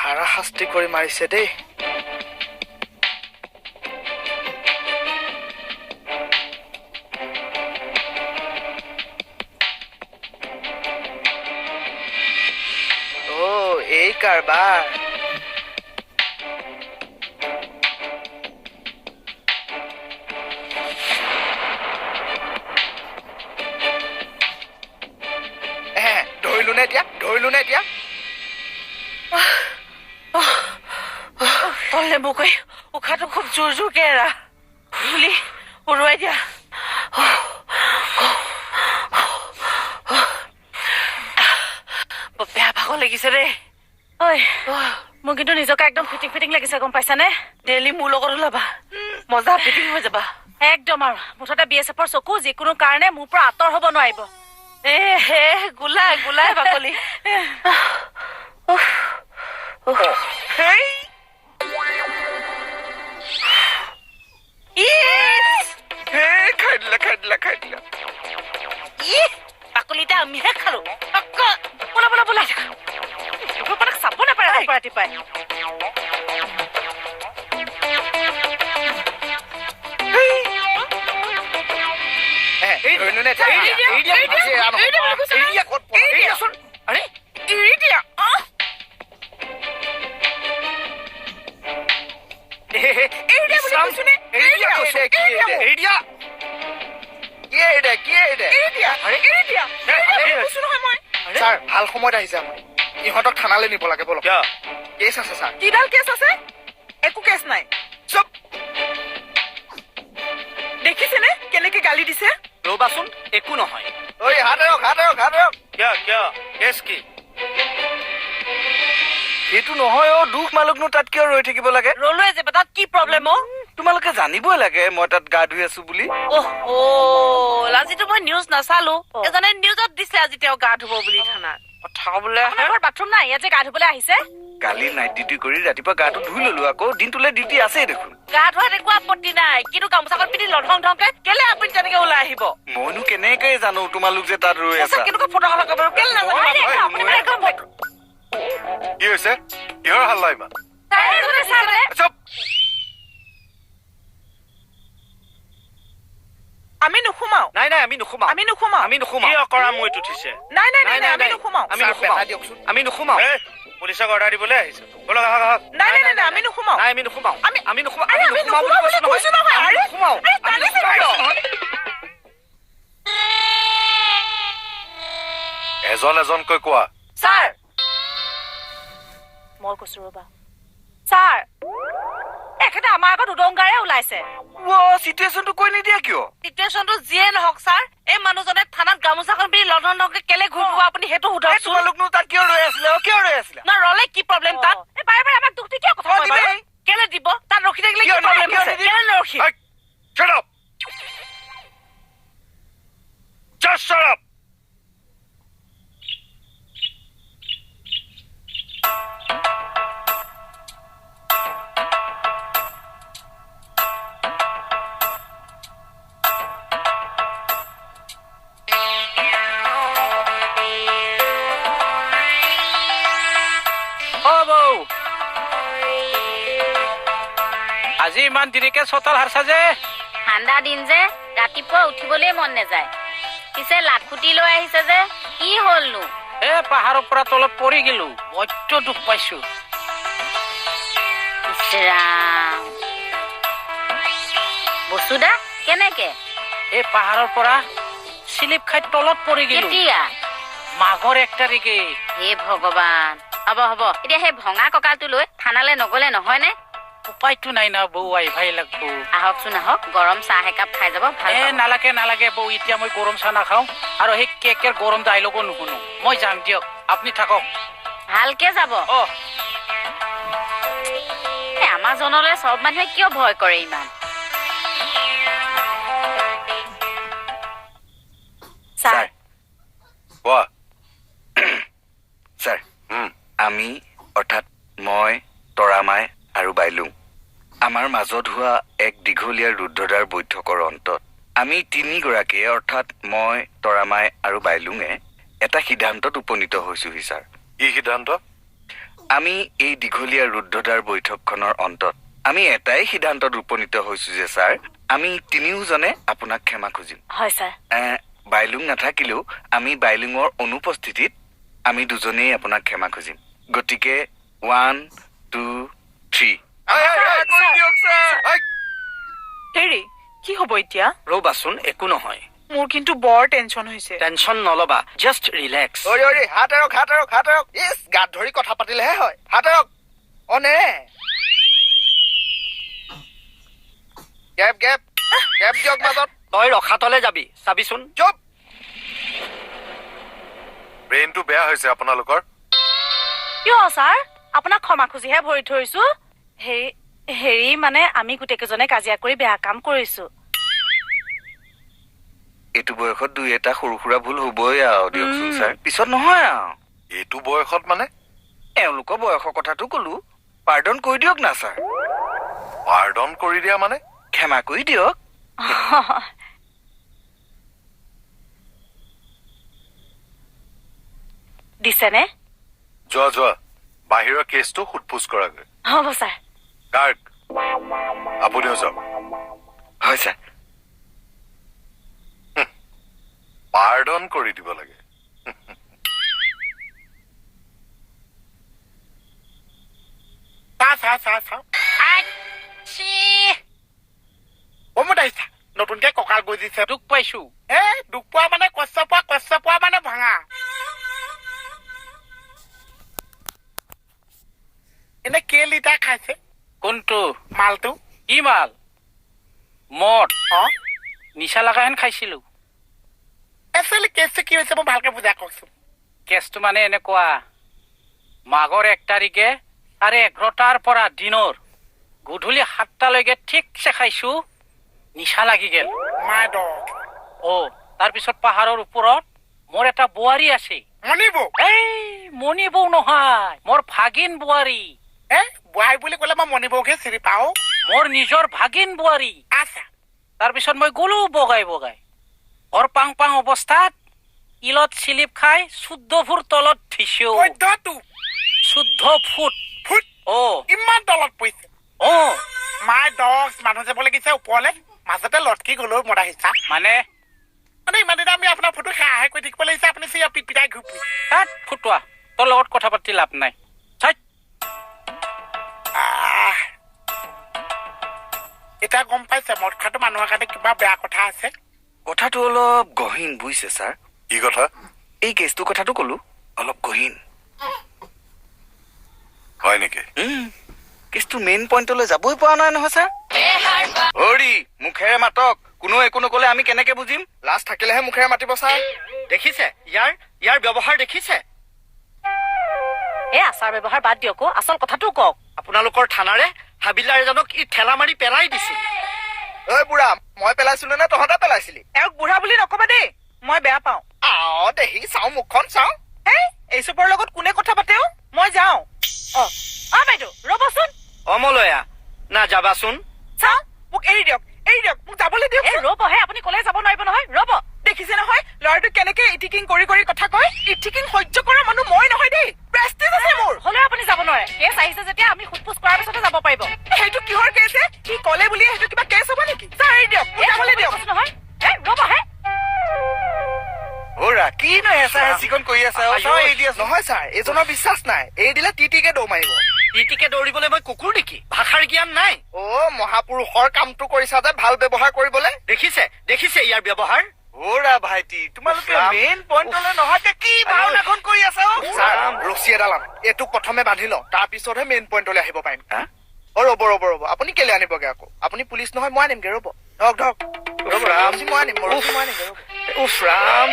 হাৰাশাস্তি কৰি মাৰিছে দেই। অ' এই কাৰবাৰ। ধৰিলো নে এতিয়া, ধৰিলো নে এতিয়া? তললে বকৈ উশাহটো খুব জোৰ জোৰকে এৰা, ধূলি উৰুৱাই দিয়া। বেয়া ভাগৰ লাগিছে দেই। ঐ, মোৰ কিন্তু নিজকে একদম ফিটিং ফিটিং লাগিছে, গম পাইছানে? ডেইলি মোৰ লগত ওলাবা, মজা ফিটিং হৈ যাবা একদম। আৰু মুঠতে বি এছ এফৰ চকু যিকোনো কাৰণে মোৰ পৰা আঁতৰ হ'ব নোৱাৰিব। এ হে, গোলাই গোলাই বাকলি। খাই দিলা, খাই দিলা, খাই দিলা। বাকলিটা আমিহে খালো। বোলা বোলা বোলা, চাব নাপাৰে ৰাতিপুৱাই। ছাৰ, ভাল সময়ত আহিছে আপুনি। ইহঁতক থানালৈ নিব লাগে। বলক, কেছ আছে ছাৰ। কিডাল কেছ আছে? একো কেছ নাই। চুপ। দেখিছেনে কেনেকে গালি দিছে? ৰ'বাচোন, একো নহয়। ঐ, হাত এৰক, হাত এৰক, হাত এৰক। কিয় কিয়, কেছ কি? সেইটো নহয় অ, দুখ মালকনো তাত কিয় ৰৈ থাকিব লাগে? ৰলোৱে যে, তাত কি প্ৰব্লেম অ? তোমালোকে জানিবই লাগে মই তাত গা ধুই আছো বুলি। অহ, আজিতো মই নিউজ নাচালো, এজনে নিউজত দিছে আজি তেওঁ গা ধুব বুলি থানাত। কথা বোলে বাথৰুম নাই ইয়াত যে গা ধুবলৈ আহিছে? কালি নাইট ডিউটি কৰি ৰাতিপুৱা গাটো ধুই ললো, আকৌ দিনটোলে ডিউটি আছেই দেখোন। গা ধোৱাত একো আপত্তি নাই, কিন্তু গামোচাখন পিন্ধি লধং ধংকে কেলে আপুনি তেনেকে ওলাই আহিব? মইনো কেনেকে জানো তোমালোক যে তাত ৰৈ আছা? কেনেকুৱা ফটো বাৰু, কেলে নাজানো? কি হৈছে? কিহৰ হাল্লা ইমান? আমি নুসুমাও। নাই নাই, আমি নুসুমাও, আমি নুসুমাও, আমি নুসুমাও। কি অকৰা মৈত উঠিছে? নাই নাই নাই, আমি নুসুমাও, আমি নুসুমাও, আমি নুসুমাও। পুলিচক অৰ্ডাৰ দিবলৈ আহিছো, বলক আহক আহক। নাই নাই নাই, আমি নুসুমাও। নাই, আমি নুসুমাও, আমি নুসুমাও, আমি নুসুমাও বুলি কৈছো নহয়। আমি নুসুমাও, আমি নুসুমাও। এজন এজনকৈ কোৱা। ছাৰ, মই কৈছো ৰবা। ছাৰ, এখেতে আমাৰ আগত উদংগাৰে ওলাইছে। চিটুৱেশ্যনটো কৈ নিদিয়া কিয়? চিটুৱেশ্যনটো যিয়ে নহওক ছাৰ, এই মানুহজনে থানাত গামোচাখন পিন্ধি লধন ধংকে কেলে ঘূৰি ফুৰিব, আপুনি সেইটো সোধকচোন। তোমালোকনো তাত কিয় ৰৈ আছিলে? কিয় ৰৈ আছিলে? না ৰলে কি প্ৰব্লেম তাত? এই বাৰে বাৰে আমাক দুখ দি কিয় কথা কয় বাৰু? কেলে দিব? তাত ৰখি থাকিলে কি প্ৰব্লেম আছে? কেলে নৰখি? Shut up! Just shut up! আজি ইমান দেৰিকে চোতাল সাৰছা যে? ঠাণ্ডা দিন যে, ৰাতিপুৱা উঠিবলৈ মন নাযায়। পিছে লাখুটি লৈ আহিছে যে, কি হ'লনো? এ পাহাৰৰ পৰা তলত পৰি গেলো, বৈদ্য দুখ পাইছো। ইছ ৰাম, বসুদা কেনেকে? এই পাহাৰৰ পৰা চিলিপ খাই তলত পৰি গেলো। কেতিয়া? মাঘৰ 1 তাৰিখে। হে ভগৱান, হ'ব হ'ব, এতিয়া সেই ভঙা কঁকালটো লৈ থানালৈ নগলে নহয়নে? উপায়তো নাই না বৌ, আহিবাই লাগব। আহকচোন আহক, গৰম চাহ একাপ খাই যাব, ভাল এ পাব। নালাগে নালাগে বৌ, এতিয়া মই গৰম চাহ নাখাওঁ আৰু সেই কেকেৰ গৰম ডাইলগো নুশুনো। মই যাম দিয়ক, আপুনি থাকক। ভালকে যাব। অ। আমাজনলৈ চব মানুহে কিয় ভয় কৰে ইমান? ছাৰ। কোৱা। ছাৰ, আমি অৰ্থাৎ মই, তৰামাই আৰু বাইলুং, আমাৰ মাজত হোৱা এক দীঘলীয়া ৰুদ্ধদ্বাৰ বৈঠকৰ অন্তত আমি তিনিগৰাকীয়ে অৰ্থাৎ মই, তৰামাই আৰু বাইলুঙে এটা সিদ্ধান্তত উপনীত হৈছোহি ছাৰ। কি সিদ্ধান্ত? আমি এই দীঘলীয়া ৰুদ্ধদ্বাৰ বৈঠকখনৰ অন্তত আমি এটাই সিদ্ধান্তত উপনীত হৈছো যে ছাৰ, আমি তিনিওজনে আপোনাক ক্ষমা খুজিম। হয় ছাৰ। বাইলুং নাথাকিলেও আমি বাইলুঙৰ অনুপস্থিতিত আমি দুজনেই আপোনাক ক্ষমা খুজিম। গতিকে 1 2 3। হেৰি, কি হ'ব এতিয়া? ৰ'বাচোন, একো নহয়। মোৰ কিন্তু বৰ টেনচন হৈছে। টেনচন নলবা, জাষ্ট ৰিলেক্স। হাত এৰক, হাত এৰক, হাত এৰক। ইছ, গাত ধৰি কথা পাতিলেহে হয়। হাত এৰক। অ নে, গেপ গেপ গেপ দিয়ক মাজত। তই ৰখাতলে যাবি, চাবিচোন। চুপ। ব্ৰেইনটো বেয়া হৈছে আপোনালোকৰ। কিয় ছাৰ, আপোনাক ক্ষমা খুজিহে ভৰি ধৰিছো। হেৰি হেৰি মানে আমি গোটেইকেইজনে কাজিয়া কৰি বেয়া কাম কৰিছো। এইটো বয়সত দুই এটা সৰু সুৰা ভুল হ'বই আৰু দিয়কচোন ছাৰ, পিছত নহয় আৰু। এইটো বয়সত মানে? এওঁলোকৰ বয়সৰ কথাটো ক'লো। পাৰ্ডন কৰি দিয়ক না ছাৰ। পাৰ্ডন কৰি দিয়া মানে? ক্ষমা কৰি দিয়ক। দিছেনে? যোৱা যোৱা, বাহিৰৰ কেছটো সোধ-পোছ কৰাগৈ। হ'ব ছাৰ। গাৰ্গ, আপুনিও যাওক। হয় ছাৰ। পাৰ্ডন কৰি দিব লাগে। নতুনকে কঁকাল গজিছে। দুখ পাইছো। এ দুখ পোৱা মানে কষ্ট পোৱা, কষ্ট পোৱা মানে ভাঙা। এনে কেই লিটাৰ খাইছে? কোনটো মালটো? কি মাল? মদ। অ, নিচা লগাহেন খাইছিলো। একচুৱেলি কেছটো কি হৈছে মই ভালকে বুজাই কওকচোন। কেছটো মানে এনেকুৱা, মাঘৰ 1 তাৰিখে 11:30টাৰ পৰা দিনৰ গধূলি 7টালৈকে ঠিকছে খাইছো, নিচা লাগি গেল। অ, তাৰপিছত পাহাৰৰ ওপৰত মোৰ এটা বোৱাৰী আছে। মণিবৌ? এই মণিবৌ নহয়, মোৰ ভাগিন বোৱাৰী। এ বোৱাৰী বুলি ক'লে মই মণিবৌকহে চিনি পাওঁ। মোৰ নিজৰ ভাগিন বোৱাৰী। আচ্ছা। তাৰপিছত মই গ'লো বগাই বগাই, ঘৰ পাং পাং অৱস্থাত ইলত চিলিপ খাই 14 ফুট তলত থিছো। 14 ফুট? ফুট? অ। ইমান তলত পৰিছে? অ। মাই ডগ, মানুহ যাব লাগিছে ওপৰলে, মাজতে লটকি গ'লো মদা হিচা। মানে? মানে ইমান দিনা আমি আপোনাৰ ফটো সেয়াহে কৰি থাকিব লাগিছে, আপুনি চিয়া পিট পিটাই ঘূৰি ফুৰিছে। তাত ফুটোৱা, তোৰ লগত কথা পাতি লাভ নাই। এতিয়া গম পাইছে মদ খোৱাটো মানুহৰ কাৰণে কিবা বেয়া কথা আছে। কথাটো অলপ গহীন বুজিছে ছাৰ। কি কথা? এই কেছটোৰ কথাটো ক'লো, অলপ গহীন। হয় নেকি? কেছটো মেইন পইণ্টলৈ যাবই পৰা নাই নহয় ছাৰ। হৰি, মুখেৰে মাতক, কোনো একো নকলে আমি কেনেকে বুজিম? লাজ থাকিলেহে মুখেৰে মাতিব ছাৰ। দেখিছে ইয়াৰ ইয়াৰ ব্যৱহাৰ দেখিছে? এই আচাৰ ব্যৱহাৰ বাদ দিয়ক, আচল কথাটো কওক। আপোনালোকৰ থানাৰে হাবিলাৰ এজনক ই ঠেলা মাৰি পেলাই দিছিল। ঐ বুঢ়া, মই পেলাইছিলো নে তহঁতে পেলাইছিলি? এওঁক বুঢ়া বুলি নকবা দেই, মই বেয়া পাওঁ। আহ দেহি, চাওঁ মুখখন চাওঁ। হেই, এইচবৰ লগত কোনে কথা পাতেও? মই যাওঁ। অ অ বাইদেউ ৰ'বচোন। অমলয়া, না যাবাচোন। চাওঁ, মোক এৰি দিয়ক, এৰি দিয়ক, মোক যাবলৈ দিয়ক। এই ৰ'বহে, আপুনি কলে যাব নোৱাৰিব নহয়, ৰ'ব। দেখিছে নহয় ল'ৰাটো কেনেকে ইটিকিং কৰি কৰি কথা কয়। ইটিকিং সহ্য কৰা মানুহ মই নহয় দেই, প্ৰেষ্টিজ আছে মোৰ। হ'লেও আপুনি যাব নোৱাৰে, কেছ আহিছে যেতিয়া আমি সোধ পোছ কৰাৰ পিছতে যাব পাৰিব। সেইটো কিহৰ কেছ হে? সি ক'লে বুলি সেইটো কিবা কেছ হ'ব নেকি? ছাৰ এৰি দিয়ক, মোক যাবলৈ দিয়ক। নহয়, এই ৰ'বহে। অ'ৰা, কিনো হেঁচা হেঁচিকণ কৰি আছা? নহয় ছাৰ, এইজনৰ বিশ্বাস নাই, এৰি দিলে টিটিকে দৌৰ মাৰিব। টিটিকে দৌৰিবলৈ মই কুকুৰ নেকি? ভাষাৰ জ্ঞান নাই। অ, মহাপুৰুষৰ কামটো কৰিছা যে ভাল ব্যৱহাৰ কৰিবলৈ। দেখিছে দেখিছে ইয়াৰ ব্যৱহাৰ? অ'ৰা ভাইটি, তোমালোকে মেইন পইণ্টলৈ নহাকে কি ভাওনাখন কৰি আছা? ছাৰ, ৰছী এডাল আন, এইটোক প্ৰথমে বান্ধি লওঁ, তাৰপিছতহে মেইন পইণ্টলৈ আহিব পাৰিম। অ ৰ'ব ৰ'ব ৰ'ব, আপুনি কেলে আনিবগে আকৌ? আপুনি পুলিচ নহয়, মই আনিমগে, ৰ'ব। ধৰক ধৰক, ৰ'ব, ৰছী মই আনিম, ৰছী মই আনিমগে, ৰ'ব। উফ ৰাম।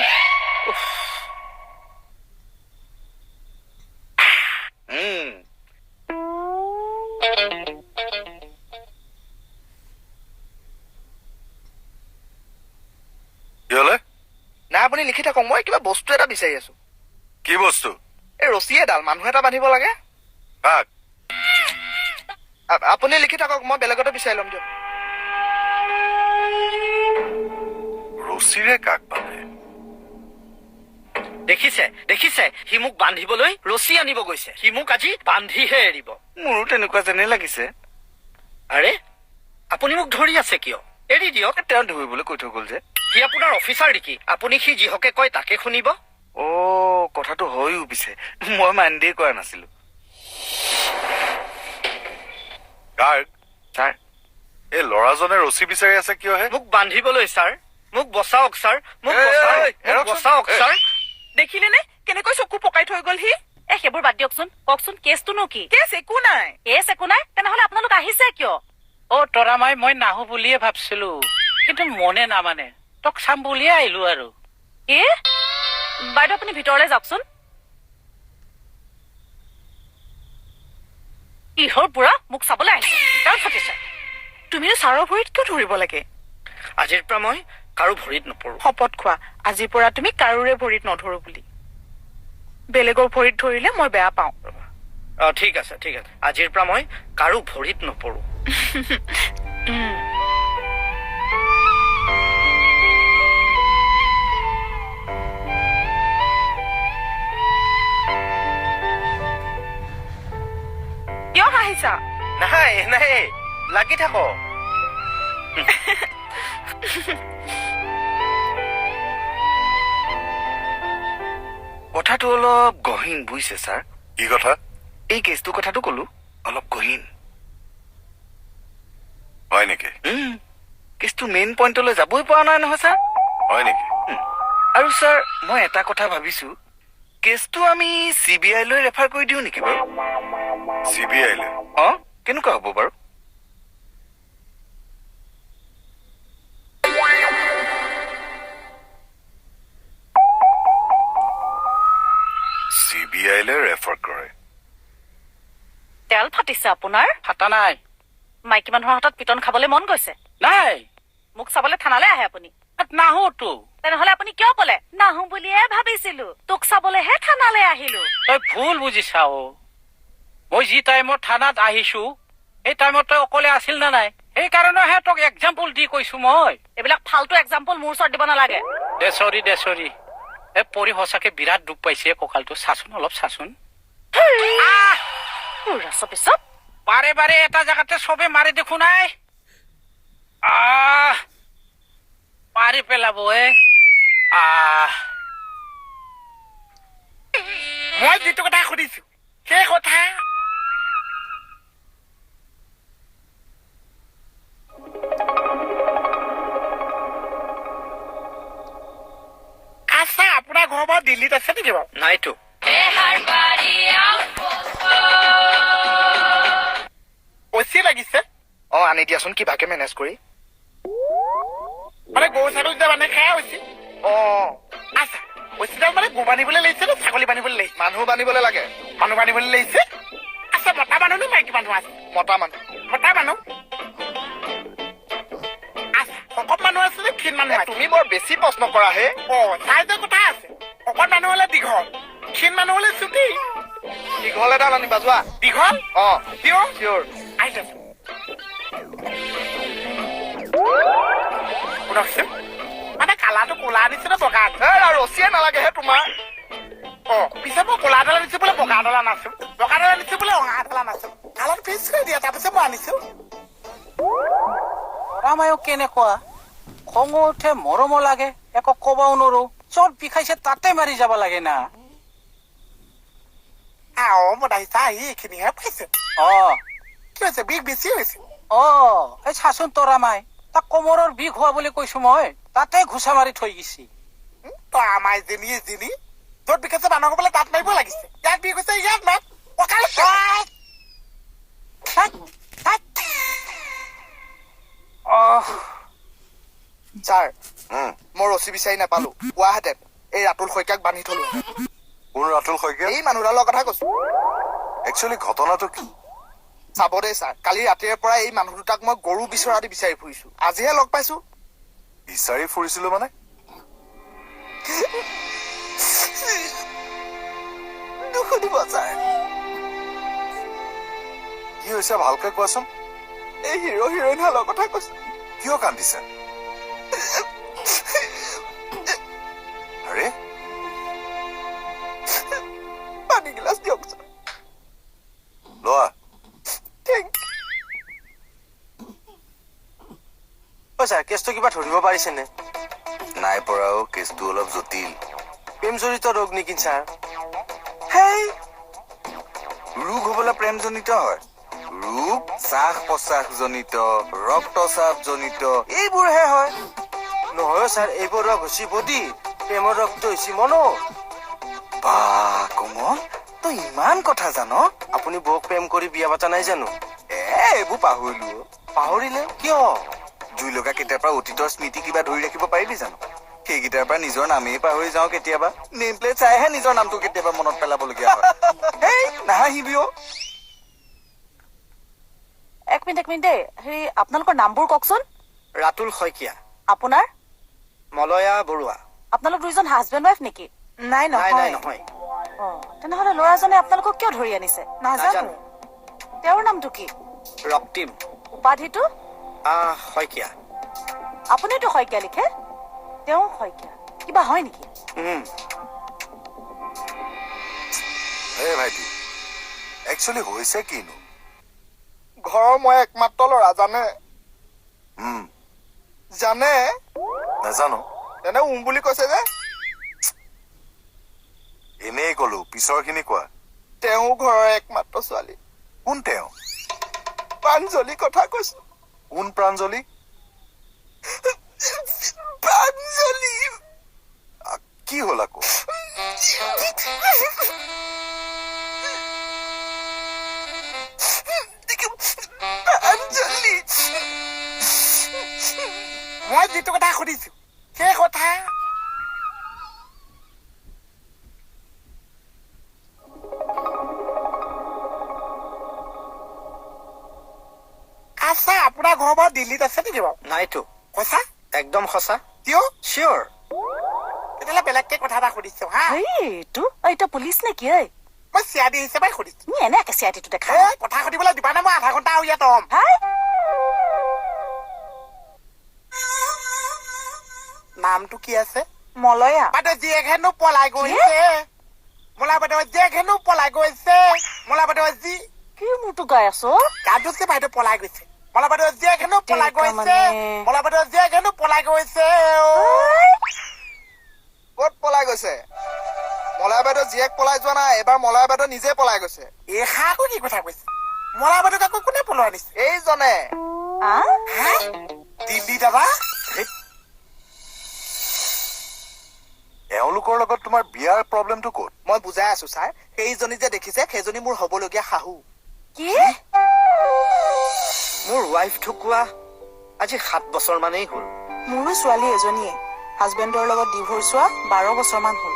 কি হলে? নাই, আপুনি লিখি থাকক, মই কিবা বস্তু এটা বিচাৰি আছো। কি বস্তু? এই ৰছী এডাল, মানুহ এটা বান্ধিব লাগে। কাক? আপুনি লিখি থাকক, মই বেলেগতে বিচাৰি ল'ম দিয়ক। ৰছীৰে কাক বান্ধে? দেখিছে দেখিছে, সি মোক বান্ধিবলৈ ৰছী আনিব গৈছে। সি মোক আজি বান্ধিহে এৰিব। মোৰো তেনেকুৱা যেনে লাগিছে। আৰে আপুনি মোক ধৰি আছে কিয়? এৰি দিয়ক। তেওঁ ধৰিবলৈ কৈ থৈ গ'ল যে। সি আপোনাৰ অফিচাৰ নেকি? আপুনি সি যিহকে কয় তাকে শুনিব। অ, কথাটো হয়ো পিছে, মই মাইণ্ডেই কৰা নাছিলো। গাৰ্গ, ছাৰ, এই ল'ৰাজনে ৰছী বিচাৰি আছে কিয়হে? মোক বান্ধিবলৈ ছাৰ। মোক বচাওক ছাৰ, মোক এই, বচাওক, এই, মোক এৰকচোন। বচাওক এই। ছাৰ। দেখিলেনে কেনেকৈ চকু পকাই থৈ গ'ল সি? এ সেইবোৰ বাদ দিয়কচোন, কওকচোন কেছটোনো কি? কেছ একো নাই। কেছ একো নাই? তেনেহলে আপোনালোক আহিছে কিয়? অ তৰামাই, মই নাহো বুলিয়ে ভাবছিলো, কিন্তু মনে নামানে। তোক চাম বুলিয়ে আহিলো আৰু। কি বাইদেউ, আপুনি ভিতৰলৈ যাওকচোন। কিহৰ বুঢ়া মোক চাবলৈ আহিছে? কাৰণ ফাটিছে। তুমিনো ছাৰৰ ভৰিত কিয় ধৰিব লাগে? আজিৰ পৰা মই কাৰো ভৰিত নপৰো। শপত খোৱা, আজিৰ পৰা তুমি কাৰোৰে ভৰিত নধৰো বুলি। বেলেগৰ ভৰিত ধৰিলে মই বেয়া পাওঁ। অ, ঠিক আছে ঠিক আছে, আজিৰ পৰা মই কাৰো ভৰিত নপৰো। কিয় হাঁহিছা? নাই নাই, লাগি থাক। কথাটো অলপ গহীন বুজিছে ছাৰ। কি কথা? এই কেছটোৰ কথাটো কলো, অলপ গহীন। হয় নেকি? কেছটো মেইন পইণ্টলৈ যাবই পৰা নাই নহয় ছাৰ। হয় নেকি? আৰু ছাৰ, মই এটা কথা ভাবিছো, কেছটো আমি চি বি আইলৈ ৰেফাৰ কৰি দিওঁ নেকি বাৰু? C B আইলৈ? অ, কেনেকুৱা হ'ব বাৰু? চি বি আইলৈ ৰেফাৰ কৰে? তেল ফাটিছে আপোনাৰ? ফাটা নাই। মাইকী মানুহৰ হাতত পিটন খাবলৈ মন গৈছে? নাই। মোক চাবলৈ থানালৈ আহে আপুনি? নাহোতো। তেনেহলে আপুনি কিয় কলে নাহো বুলিয়ে ভাবিছিলো, তোক চাবলৈহে থানালৈ আহিলো? তই ভুল বুজিছা অ। মই যি টাইমত থানাত আহিছো, সেই টাইমত তই অকলে আছিল নে নাই, সেইকাৰণেহে তোক এক্সাম্পল দি কৈছো মই। এইবিলাক ফাল্টু এক্সাম্পল মোৰ ওচৰত দিব নালাগে। দে চৰি, দে চৰি। এ পৰি সঁচাকে বিৰাট দুখ পাইছে কঁকালটো। চাচোন অলপ চাচোন। পিছত বাৰে বাৰে এটা জেগাতে চবে মাৰি দেখো নাই। আহ, মাৰি পেলাব এ। আহ, মই যিটো কথা সুধিছো সেই কথা। আচ্ছা, আপোনাৰ ঘৰ বাৰু দিল্লীত আছে নেকি বাৰু? নাইতো। অচি লাগিছে। অ, আনি দিয়াচোন কিবাকে মেনেজ কৰি। মানে গৰু ছাগলী যে মানে খাই অচি। অ। আচ্ছা, অচিডাল মানে গৰু বান্ধিবলৈ লাগিছে নে ছাগলী বান্ধিবলৈ লাগিছে? মানুহ বান্ধিবলৈ লাগে। মানুহ বান্ধিবলৈ লাগিছে। আচ্ছা, মতা মানুহ নে মাইকী মানুহ আছে? মতা মানুহ। মতা মানুহ। আচ্ছা, শকত মানুহ আছে নে ক্ষীণ মানুহ আছে? তুমি বৰ বেছি প্ৰশ্ন কৰা হে। অ, চাইজৰ কথা আছে। শকত মানুহ হলে দীঘল, ক্ষীণ মানুহ হলে চুটি। দীঘল এডাল আনিবা যোৱা। দীঘল? অ। চিয়ৰ? চিয়ৰ। আহিছে। শুনকচোন, মানে কালাৰটো ক'লা আনিছে নে বগা আনিছে? এই আৰু ৰছীয়ে নালাগেহে তোমাৰ। অ, পিছে মই ক'লা এডাল আনিছো বোলে বগা এডাল আনাছো, বগা এডাল আনিছো বোলে ৰঙা এডাল আনাছো। কালাৰটো ফিক্স কৰি দিয়া, তাৰপিছত মই আনিছো। তৰামায়ো কেনেকুৱা খঙো উঠে, মৰমো লাগে, একো কবাও নৰো। চব বিষাইছে তাতে মাৰি যাব লাগে না। আও মদাহিছা, আহি এইখিনিহে পাইছে। অ। কি হৈছে, বিষ বেছি হৈছে? অ, এই চাচোন তৰামাই, তাক কোমৰৰ বিষ হোৱা বুলি কৈছো মই, তাতে ঘোচা মাৰি থৈ গৈছি। তৰামাই জিনি জিনি, য'ত বিষাইছে মানুহক বোলে তাত মাৰিব লাগিছে। ইয়াত বিষ হৈছে ইয়াত মাৰ। কঁকাল। ছাৰ, মই ৰছী বিচাৰি নাপালো। পোৱাহেঁতেন এই ৰাতুল শইকীয়াক বান্ধি থলো। কোন ৰাতুল শইকীয়া? এই মানুহডালৰ কথা কৈছো। একচুৱেলি ঘটনাটো কি? চাব দেই ছাৰ, কালি ৰাতিৰে পৰা এই মানুহ দুটাক মই গৰু বিচৰা দি বিচাৰি ফুৰিছো, আজিহে লগ পাইছো। বিচাৰি ফুৰিছিলো মানে? নুসুধিব ছাৰ। কি হৈছে ভালকে কোৱাচোন। এই হিৰ' হিৰইন হালৰ কথা কৈছো। কিয় কান্দিছা? আৰে পানী গিলাচ দিয়কচোন। লোৱা। Thank. অ' ছাৰ, কেছটো কিবা ধৰিব পাৰিছেনে? নাই পৰাও, কেছটো অলপ জটিল। প্ৰেমজনিত ৰোগ নেকি ছাৰ? হেই, ৰোগ হ'বলৈ প্ৰেমজনিত হয়? ৰোগ শ্বাস প্ৰশ্বাসজনিত, ৰক্তচাপজনিত এইবোৰহে হয়। নহয় ছাৰ, এইবোৰ ৰোগ হৈছে বডি, প্ৰেমৰ ৰোগটো হৈছে মনৰ। বা কমল, তই ইমান কথা জান? আপুনি বৌক প্ৰেম কৰি বিয়া পাতা নাই জানো? এ এইবোৰ পাহৰিলো অ'। পাহৰিলে কিয়? জুই লগা কেইটাৰ পৰা অতীতৰ স্মৃতি কিবা ধৰি ৰাখিব পাৰিবি জানো? সেইকেইটাৰ পৰা নিজৰ নামেই পাহৰি যাওঁ কেতিয়াবা। নেম প্লেট চাইহে নিজৰ নামটো কেতিয়াবা মনত পেলাবলগীয়া হয়। হেই, নাহাঁহিবি অ'। এক মিনিট, এক মিনিট দেই। হেৰি, আপোনালোকৰ নামবোৰ কওকচোন। ৰাতুল শইকীয়া। আপোনাৰ? মলয়া বৰুৱা। আপোনালোক দুইজন হাজবেণ্ড ৱাইফ নেকি? নাই। নাই নাই। নহয়। নহয়। অ, তেনেহলে ল'ৰাজনে আপোনালোকক কিয় ধৰি আনিছে? নাজানো। তেওঁৰ নামটো কি? ৰক্তিম। উপাধিটো? শইকীয়া। আপুনিতো শইকীয়া লিখে, তেওঁ শইকীয়া, কিবা হয় নেকি? হে ভাইটি, একচুৱেলি হৈছে কিনো? ঘৰৰ মই একমাত্ৰ ল'ৰা, জানে? জানে? নাজানো। তেনে উম বুলি কৈছে যে? এনেই কলো, পিছৰখিনি কোৱা। তেওঁ ঘৰৰ একমাত্ৰ ছোৱালী। কোন তেওঁ? প্ৰাঞ্জলি কথা কৈছো। কোন প্ৰাঞ্জলি? প্ৰাঞ্জলি। কি হ'ল আকৌ? প্ৰাঞ্জলি। মই যিটো কথা সুধিছো সেই কথা। আচ্ছা, আপোনাৰ ঘৰ বাৰু দিল্লীত আছে নেকি বাৰু? নাইতো। সঁচা? একদম সঁচা। কিয়? চিয়'ৰ। তেতিয়াহ'লে বেলেগকে কথা এটা সুধিছো হা। এইটো এতিয়া পুলিচ নেকি ঐ? মই চিয়াদি হিচাপে সুধিছো। তুমি এনেকে চিআইডিটো দেখা। এ কথা সুধিবলৈ দিবা নে? মই আধা ঘণ্টা আৰু ইয়াত ৰম। হাই। নামটো কি আছে? মলয়া। বাইদেউ জীয়েক হেনো পলাই গৈছে। মোলা বাইদেউ জীয়েক হেনো পলাই গৈছে। মোলা বাইদেউ জি কি মোৰটো গাই আছ? গাটোতকে বাইদেউ পলাই গৈছে। মোলা বাইদেউ জীয়েক হেনো পলাই দেউতা। গৈছে। মানে? মোলা বাইদেউ জীয়েক হেনো পলাই গৈছে অ। ক'ত পলাই গৈছে? মলয়া বাইদেউ জীয়েক পলাই যোৱা নাই, এইবাৰ মলয়া বাইদেউ নিজে পলাই গৈছে। এইষাৰ আকৌ কি কথা কৈছে? মলা বাইদেউক আকৌ কোনে পলুৱাই আনিছে? এইজনে। আহ? হা? দিল্লী দাদা। এওঁলোকৰ লগত তোমাৰ বিয়াৰ প্ৰব্লেমটো ক'ত? মই বুজাই আছো ছাৰ। সেইজনী যে দেখিছে, সেইজনী মোৰ হ'বলগীয়া শাহু। কি? মোৰ ৱাইফ ঢুকোৱা আজি 7 বছৰ মানেই হ'ল। মোৰো ছোৱালী এজনীয়ে, হাজবেণ্ডৰ লগত ডিভোৰ্চ হোৱা 12 বছৰমান হ'ল।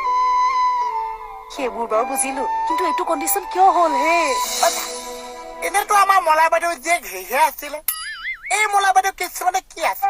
সেইবোৰ বাৰু বুজিলো, কিন্তু এইটো কণ্ডিশ্যন কিয় হ'ল হে? এনেতো আমাৰ মলা বাইদেউ জীয়েক হেৰিহে আছিলে। এই মলা বাইদেউ কিছুমানে কি আছে?